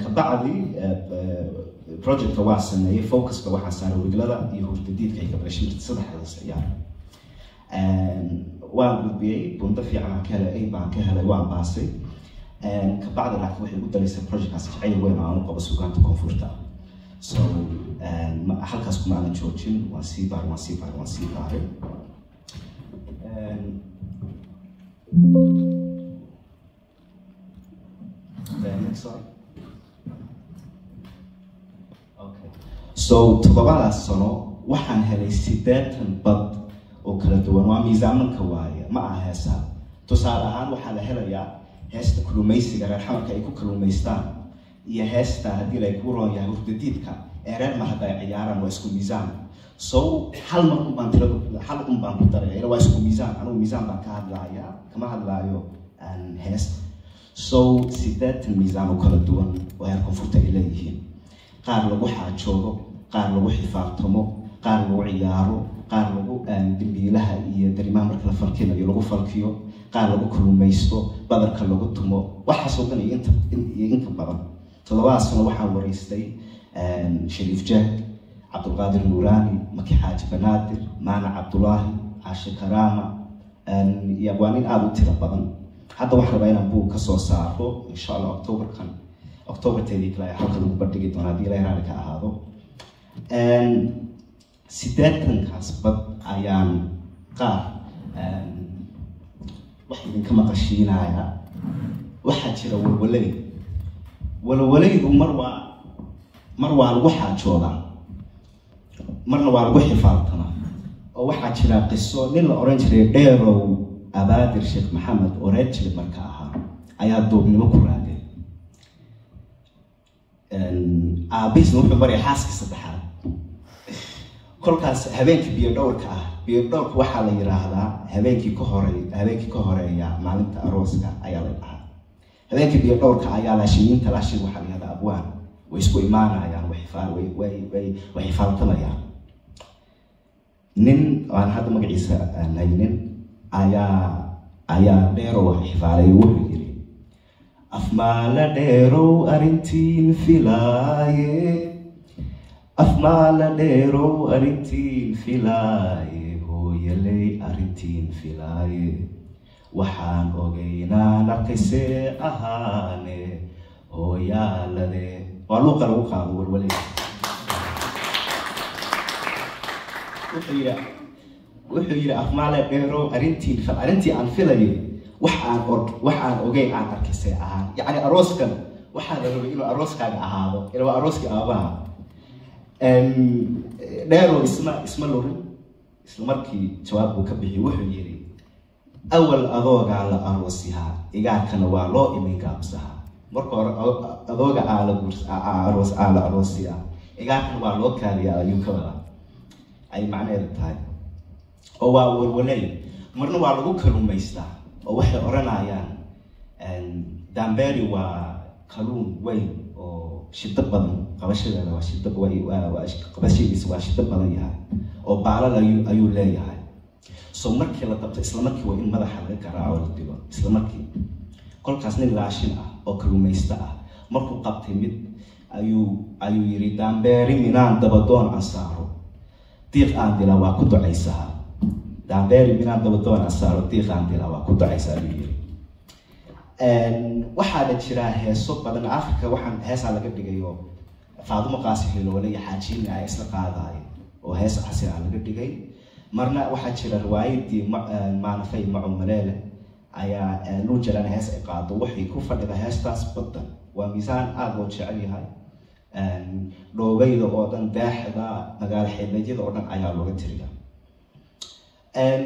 Kabacdi projectka waa sameeyey. Focuska waxaa saaray wiglada iyo hurdadiidka iyo kablashimirta, saddexdaas ciyaar. Waan gudbiyey, bundo fiican aan ka helay, A baan ka helay, waan baasay. Kabacdi laakiin waxay ugu dalaysay projectkaas jacayl weyn oo aan u qabo suugaanta koonfurta. So halkaas kuma aanan joojin, waan sii baaray, waan sii baaray, waan sii baaray. Next slide. Okay. So 7daas sano waxaan helay 80 bad oo kala duwan. Waa miisaamanka waaye, ma aha heesaha. Tusaale ahaan, waxaa la helayaa heesta kalluumaysiga reer Xamarka ay ku kalluumaystaan iyo heesta, haddii lay ku roon yahay, hurdadiidka ee reer Mahada ay ciyaaraan, waa isku miisaan. So hal mar un baan tirada, hal un baan ku daraya, ila waa isku miisaan. Anigu miisaan baan ka hadlayaa, kama hadlaayo hees. So 80 miisaan oo kala duwan oo heer koonfurta ay leeyihiin, qaar lagu xaajoodo, qaar lagu xifaaltamo, qaar lagu ciyaaro, qaar lagu dambiilaha iyo darimaha marka la falkinayo lagu falkiyo, qaar lagu kalluumaysto, badarka lagu tumo, waxaasoo dhan iyo inta iyo inka badan. 7daas sano waxaan waraystay Shariif Jack, Cabdulqaadir Nuuraani, Maki Xaaji Banaadir, Maana Cabdulaahi, Caashe Karaama iyo abwaanin aada u tiro badan. Hadda waxaan rabaa inaan buug ka soo saaro, insha Allah Octoberkan, Octoberteedii kale ayaa halka lagu bandhigi doona, haddii Ilahay raali ka ahaado. 80kaas bad ayaan qaar wax idinka maqashiinaya. Waxaa jira walwaley. Walwalaydu mar waa lagu xaajoodaa, marna waa lagu xifaaltamaa. Oo waxaa jira qiso nin la oran jiray Dheerow Abaadir Sheekh Maxamed oo reer Jilib marka ahaa ayaa duubnimo ku raagay. Aabihiisna wuxuu maraya xaaskii saddexaad. Kolkaas habeenkii biyo dhowrka ah, biyo dhowrka waxaa la yiraahdaa habeenkii ka horey, habeenkii ka horeeya maalinta arooska ayaa la dhahaa. Habeenkii biyo dhowrka ayaa laashimiinta, laashin waxaa la yihahdaa abwaan, way isku imaanayaan, way way way way way xifaaltamayaan. Nin aan hadda magaciisa aan haynin ayaa Dheerow xifaalay. Wuxuu yiri: "Afmaala Dheerow arrintiin filaaye, afmaala Dheerow arrintiin filaaye, hooyaley arrintiin filaaye, waxaan ogeynaan arkaysee ahaane hooyaalade." Waa luuqa lagu qaado walwaley. Wuxuu yidhi: "Afmaale Dheerow arrintiin, arrintii aan filayay, wax aan og, wax aan ogeyn aan arkaysay ahaan." Yacni arooskan waxaa la rabay inuu arooskaaga ahaado, ila waa arooskii aabaha. Dheerow isma lurin, isla markii jawaab buu ka bixiyey. Wuxuu yidhi: "Awal adoogaa la aroosihaa, igaarkana waa loo imin gaabsahaa." Marka hore adooga aa la guurs aroos aa la aroosiyaa, igaarkana waa loo kaaliyaa ayuu ka wadaa, ay macnaheedu tahay. Oo waa walwaley. Marna waa lagu kaluumaystaa, oo waxay odhanayaan dambeeri waa kaluun weyn oo shido badan, qabashadeeda waa shido, qabashadiisa waa shido badan yahay, oo baalal ayuu leeyahay. So markii la qabto, isla markii waa in madaxa laga garaaco, la dilo isla markii. Kolkaas nin laashin ah oo kaluumaysto ah markuu qabtay mid ayuu yiri: "Daambeeri minaan dabadoon ansaaro, diiq aan dilaa waa ku ducaysaa. Daambeeri minaan dabadoon ansaaro, diiq aan dilaa waa ku ducaysaa," ayuu yiri. Waxaana jiraa heeso badan Africa. Waxaan heesaa laga dhigayo Faadumo Qaasi Hiloole iyo Xaajiini ay isla qaadayo, oo hees casri ah laga dhigay. Marna waxaa jira riwaayadii Maanafay Macumaleele ayaa Luujalan hees ay qaado, waxay ku fadhida heestaas baddan. Waa miisaan aada loo jecel yahay. Dhoobeyda oo dhan, daaxda, magaalo xeebeedyada oo dhan ayaa looga tiriya.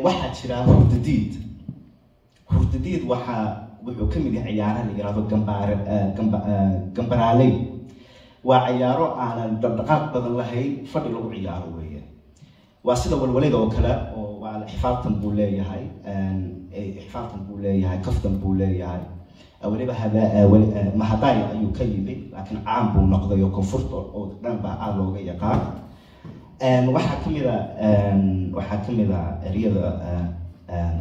Waxaa jira hurdadiid. Hurdadiid wuxuu ka mid yahay ciyaaraha la yihahdo gambaare, gambaraaley. Waa ciyaaro aanan dhaqdhaqaaq badan lahayn, fadhi lagu ciyaaro weeye. Waa sida walwalida oo kale, oo waa xifaaltan buu leeyahay, xifaaltan buu leeyahay, kaftan buu leeyahay. Weliba Mahadaay ayuu ka yimi, laakiin caan buu noqday oo koonfurta oo dhan baa aada looga yaqaan. Waxaa kamid a eryada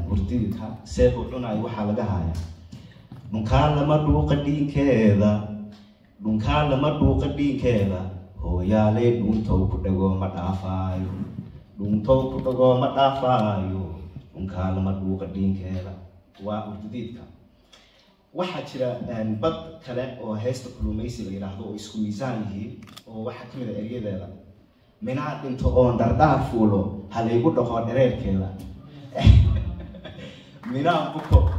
hurdidka seebuu cunayo. Waxaa laga hayaa Dhunkaa lama dhuuqa dhiinkeeda, dhunkaa lama dhuuqa dhiinkeeda, hooyaaley dhuuntow ku dhagoo ma dhaafaayo, dhuuntow ku dhagoo ma dhaafaayo, dhunkaa lama dhuuqa dhiinkeeda. Waa urdudiidka. Waxaa jira bad kale oo heesta kulumaysi la yidhaahdo oo isku miisaan yihiin, oo waxaa kamid a eryadeeda: minaa dhinto oon dhardhaar fuulo, ha laygu dhaqo dhereerkeeda, minaan buko,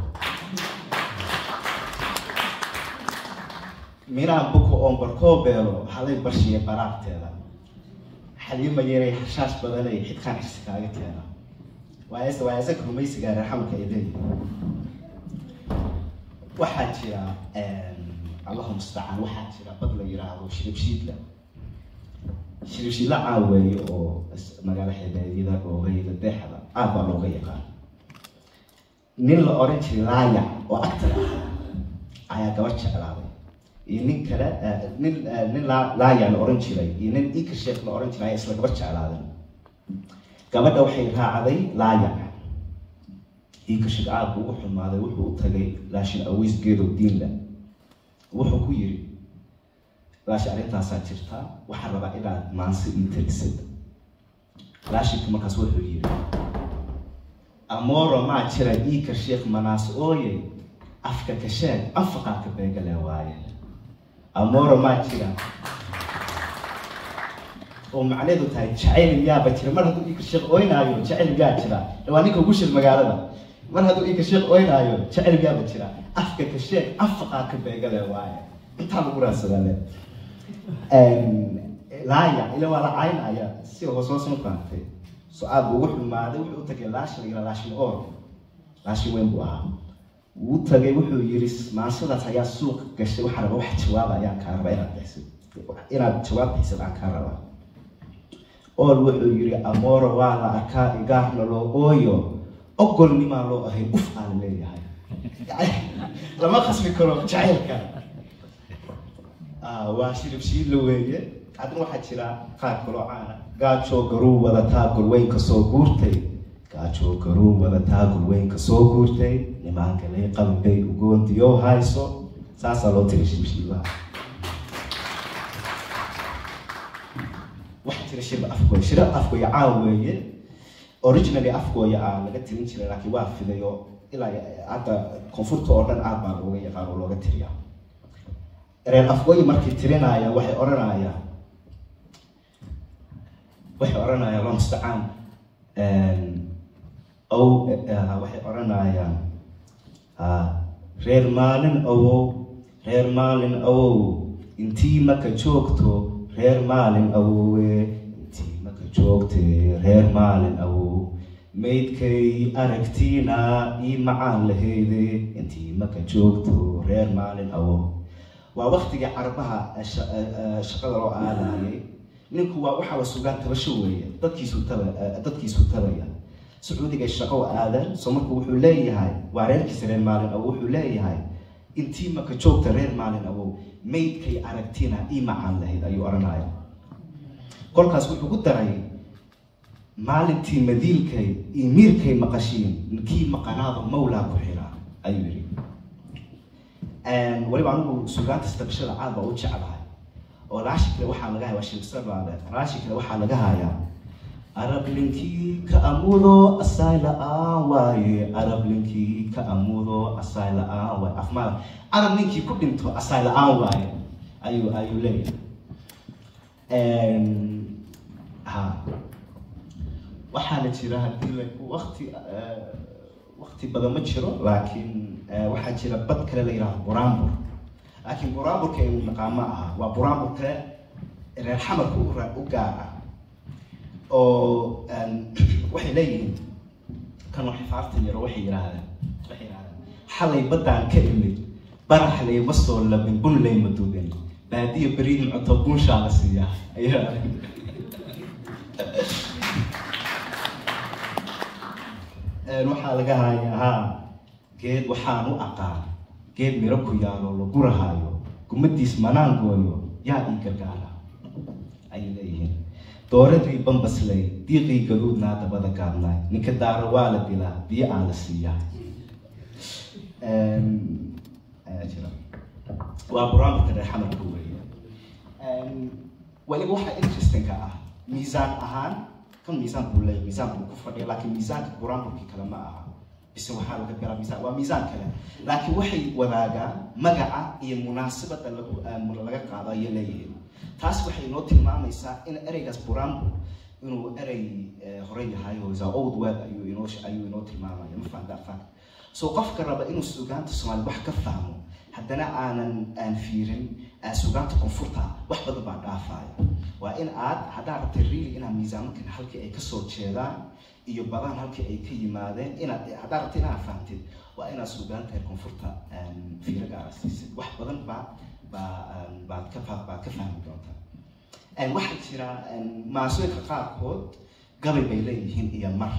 minaan buko oon barkoo beelo, halay barshiya baraarteeda, Xaliima Yaray xashaash badanay, xidkaan xirsi kaaga keena. Waa heesta, waa heesa kulumaysiga reer Xamarka ay leeyihiin. Waxaa jira, Allahu mustacaan, waxaa jira bad la yiraahdo Shiribshiidla. Shiribshiidla caaweeye oo magaalo xeebeedyada Dhoobeyda Deexda aad baa looga yaqaan. Nin la oran jiray Laayac oo actor ah ayaa gabar jeclaaday, iyo nin kale, nin Laayac la oran jiray iyo nin Ika Sheekh la oran jiray ayaa isla gabar jeclaadeen. Gabadha waxay raacday Laayac. Ika Sheekh aad buu ugu xumaaday. Wuxuu u tagay Laashin Aweys Geedow Diinle. Wuxuu ku yiri: "Laashin, arrintaasaa jirta, waxaan rabaa inaad maansi ii tirisid." Laashinka markaas wuxuu yiri: "Amoro maa jira Iika Sheekh manaas ooye, afka ka sheeg, anfaqaa ka beegale waaye." Amoro maa jira oo macnaheedu tahay jacayl miyaaba jira? Mar hadduu Iika Sheekh ooynaayo, jacayl miyaa jira? Waa ninka ugu shir magaalada. Mar hadduu Iika Sheekh ooynaayo, jacayl miyaaba jira? Afka ka sheeg, anfaqaa ka beegale waaye. Intaa lagu raadsadaa le Laaya ila waa la caynaya si hoos hoos ma fahamtay. So aad buu ugu xumaaday. Wuxuu u tagay Laashin la yidhaha Laashin Oor, laashin weyn buu ahaa. Wuu tagay, wuxuu yiri: "Maansadaas ayaa suuq gashay, waxaan rabaa wax jawaaba ayaan kaa rabaa inaad bixisid, inaad jawaab bixisid aan kaa rabaa." Ool wuxuu yiri: "Amoro waa la arkaa, igaarna loo ooyo, ogolnimaa loo ahayn, uf aan leeyahay, lama khasbi karo jacaylka." Waa Shiribshiidla weeye. Haddana waxaa jira qaar kaloo caana: gaajoo garuu wadataa golweynka soo guurtay, gaajoo garuu wadataa golweynka soo guurtay, nimaankalay qalbay ugoontiyo hayso. Saasaa loo tiri Shiribshiidlaha. Waxaa jira Shirba Afgooy. Shirba Afgooy caan weeye. Originally Afgooya aa laga tirin jiray, laakiin waa fidayo ilaa hadda koonfurta oo dhan aad baa looga yaqaan oo looga tiriyaa. Reer Afgooy markay tirinayaan waxay odhanayaan, Allah mustacaan, ow, waxay odhanayaan: "Reer Maalin awow, reer Maalin awow, intii maka joogto, reer Maalin awowe, intii maka joogte, reer Maalin awow, maydkay aragtiina ii macaan lahayde, intii maka joogto, reer Maalin awow." Waa waktigii Carabaha shaqada loo aadayay. Ninku waa waxa la sugaan tabasho weeye, dadkiisuu tabaya. Sacuudiga shaqo u aadaan. So marka wuxuu leeyahay waa reerkiisa reer Maalin awow. Wuxuu leeyahay: "Intii maka joogta, reer Maalin awow, maydkay aragtina ii macaan lahayd," ayuu odhanaya. Kolkaas wuxuu ku daray: "Maalintii madiilkay iyo miirkay maqashiin, kii maqanaado mawlaa ku xiraa," ayuu yidhi. Weliba anigu sugaanta tabashada aad baa u jeclahay. Oo raashi kale waxaa laga haya, waa Shibsaraale, raashi kale waxaa laga hayaa: "Arab linkii ka amudo asaay la-aan waaye, Arab linkii ka amudo asaay la-aan waaye." Afmaal Arab ninkii ku dhinto asaay la-aan waaye, ayuu leeyahay. Ha, waxaana jira, haddii waqti badan ma jiro, laakiin waxaa jira bad kale la yidhahdo buraanbur. Laakiin buraanburka aynu naqaan ma aha, waa buraanbur kale reer Xamarka u gaar ah oo waxay leeyihiin kan waxay faartan yaro. Waxay yidhahdeen: "Xalay baddaan ka imid, barax layma soo labin, bun layma dubin, baadiyo beriid macoto, buunshaa la siiyaa," ayay yidhahdeen. Waxaa laga hayaa: "Ha geed waxaan u aqaan, geed miro ku yaalo la gurahaayo, gumadiis manaan gooyo, yaa ii gargaara," ayay leeyihiin. "Dooradii bambaslay, diiqii gaduudnaa, dabada gaabnaa, ninka daaro waa la dilaa, biyo aa la siiyaa." ayaa jira. Waa buraanburka reer Xamarka weeye. Weliba waxaa interestingka ah, miisaan ahaan kan miisaan buu leeyahay, miisaan buu ku fadhiya, laakiin miisaanka buraanburkii kale ma aha. Bise waxaa laga galaa miisaan, waa miisaan kale, laakiin waxay wadaagaan magaca iyo munaasabada lagu laga qaado ayay leeyihiin. Taas waxay inoo tilmaamaysaa in ereygaas buraanbur inuu erey hore yahay oo is old word ayuu inoo tilmaamaya. Ma fahamta fact? So qofka raba inuu suugaanta Soomaali wax ka fahmo, haddana aanan aan fiirin suugaanta koonfurta, wax badan baa dhaafaya. Waa in aad haddaad rabtay really inaad miisaamankan halkii ay kasoo jeedaan iyo badaan halkii ay ka yimaadeen inaad haddaad rabtay inaad fahamtid, waa inaad suugaanta reer koonfurta fiiro gaara siisid. Wax badan baa baa baad ka baad ka fahmi doontaa. Waxaa jira maasooyinka qaarkood gabay bay leeyihiin iyo mar.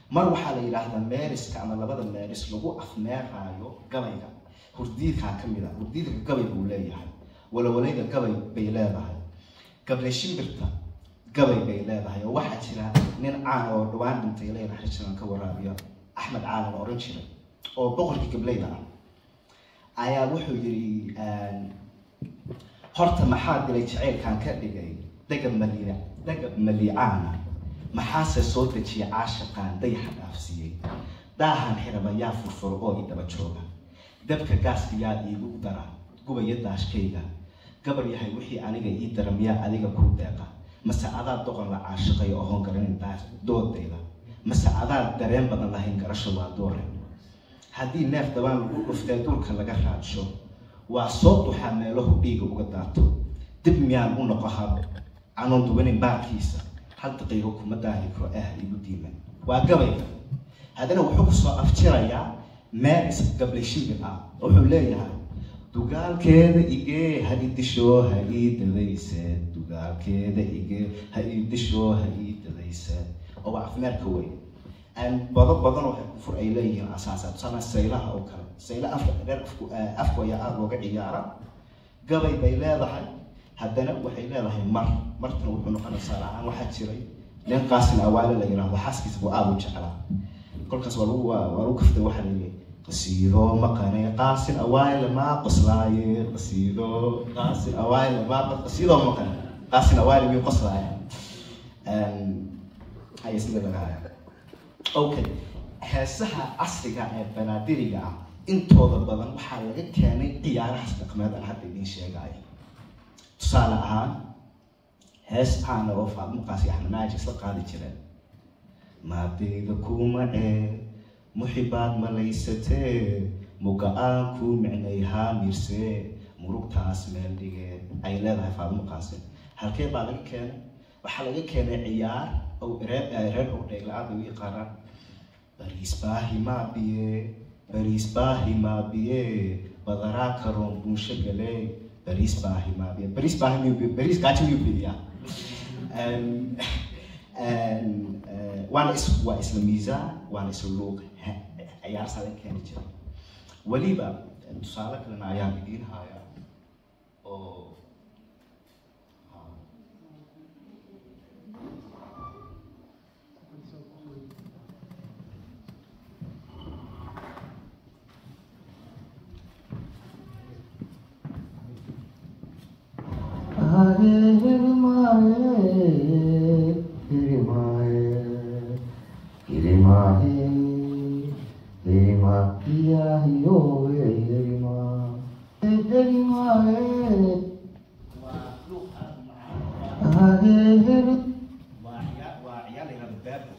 Mar waxaa la yidhaahdaa meeriska ama labada meeris lagu afmeeraayo gabayga. Hurdiidkaa ka mid a. Hurdiidka gabay buu leeyahay, walawaleyda gabay bay leedahay, gable shimbirta gabay bay leedahay. Oo waxaa jira nin caan oo dhawaan dhintay, Ilaahay naxariistan ka waraabiyo, Axmed Caalan la oran jiray, oo boqorkii gableyda ah, ayaa wuxuu yidhi: "Horta maxaa dilay jaceylkan ka dhigay dagab maliic, dagab maliicaana? Maxaase soo dejiyay caashaqaan dayaxa dhaafsiiyey? Daahan xiraba yaa furfuro oo i daba jooga? Dabka gaaska yaa iigu dara gubaya daashkayga? Gabar yahay, wixii aniga ii dara miyaa adiga kuu deeqa? Mase adaa doqon la caashiqayo ohoon garanin doodayda? Mase adaa dareen badan lahayn? Garasho waa doore. Haddii neef dabaan lagu dhuftee duurka laga raadsho, waa soo duxaa meelahu dhiiga uga daato. Dib miyaan u noqo hab anoon duwanin baarkiisa? Hal daqiiqo kuma daahi karo eh igu diiman." Waa gabayga. Haddana wuxuu kusoo afjirayaa meeris gable shimbir ah. Wuxuu leeyahay: "Dugaalkeeda igee ha i disho ha ii dadayse, dugaalkeeda igee ha ii disho ha ii dadayse." Oo waa afmeerka wey. Bado badan oo reer koonfur ay leeyihiin asaasa, tusaale saylaha oo kale. Sayla afka reer afku afku ayaa aada looga ciyaara. Gabay bay leedahay, haddana waxay leedahay mar. Martana wuxuu noqonaya, tusaale ahaan, waxaa jiray nin Qaasin Awaale la yidhaahdo, xaaskiisa buu aada u jeclaa. Kolkaas waa lagu kaftay. Waxaa la yidhi: "Qasiido maqane Qaasin Awaale maa qoslaaye, qasiido Qaasin Awaale maa qasiido maqane Qaasin Awaale miyuu qoslaaya?" Ayaa sida laga haya. Okay, heesaha casriga ee banaadiriga ah intooda badan waxaa laga keenay ciyaarahaas dhaqameed aan hadda idiin sheegayo. Tusaale ahaan, hees caana oo Faadmo Qaasi, Axmed Naaji isla qaadi jireen: "Maadayda kumacee muxibaad malaysatee, muga-aan kuu micnayhaa miirsee, murugtaas meel dhigee," ay leedahay Faadmo Qaasim. Halkee baa laga keenay? Waxaa laga keenay ciyaar oo reer Owdheegle aad ay u yaqaanaan: "Bariis baahi maabiye, bariis baahi maabiye, badaraa karoon buunsho galee, bariis baahi maabiye." Bariis baahi miyuu, bariis gaajo miyuu bidiyaa? Waana is waa isla miisaan, waana isla luuq. Ciyaarsaa laga keeni jiray. Weliba tusaale kalena ayaan idiin hayaa oo Hare Hirimae, Hirima, Hirima, Hiya Hirima, Hirimae. Waa luuq aad u macaan. Hare Hiri. Waa ciyaar la yihahdo beebo.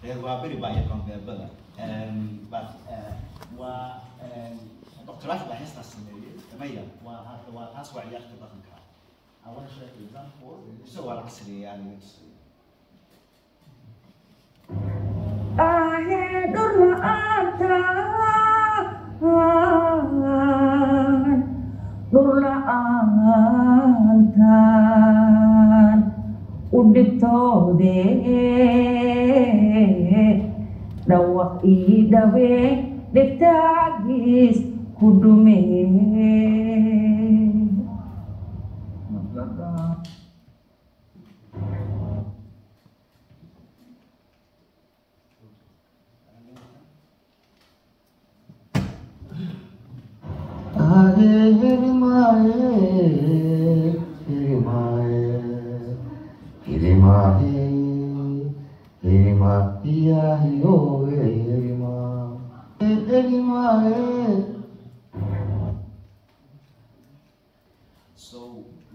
Reer Waaberi baa yaqaan beebada. But waa Dr. Rafi baa heestaas sameeyey. Maya, waa taas, waa ciyaarta dhaqanka ah. I want to share an example. Isagoo waa la casriyeeyay aan idin tusayo. Ahee, dhur la'aantaan, dhur la'aantaan u dhibtoode, dhawaq ii dhawee, dhegtaagiis ku dhume. So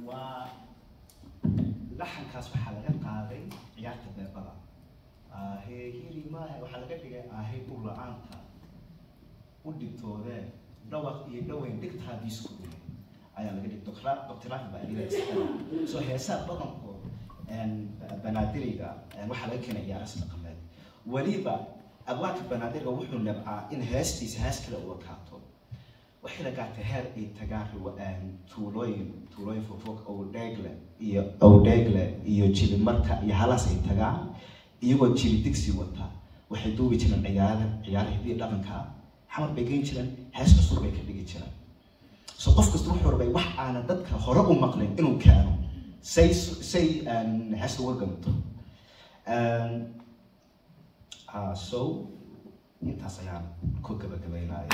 waa laxankaas waxaa laga qaaday ciyaarta beebada. Ahee hirimahe waxaa laga dhigay ahee dhul la-aanta u dhibtoodee dhawaq iyo dhaweyn dhigtaadiis ku dhumay ayaa laga dhigay. Dr. Rahim baa iyada iskale. So heesaha badankood banaadiriga waxaa laga keenay ciyaarahaas dhaqameed. Weliba abwaanka banaadiriga wuxuu nabcaa in heestiisa hees kale uga kaato. Waxay la gaartay heer ay tagaan tuulooyin fogfog, Owdheegle iyo Owdheegle iyo Jilimarka iyo halaas ay tagaan iyagoo jili digsi wata. Waxay duubi jireen ciyaara hidiya dhaqanka, Xamar bay geyn jireen, hees cusub bay ka dhigi jireen. So qof kasta wuxuu rabay wax aanan dadka hore u maqlin inuu keeno say heesta uga ganto. So intaas ayaan ku gabagabaynaya.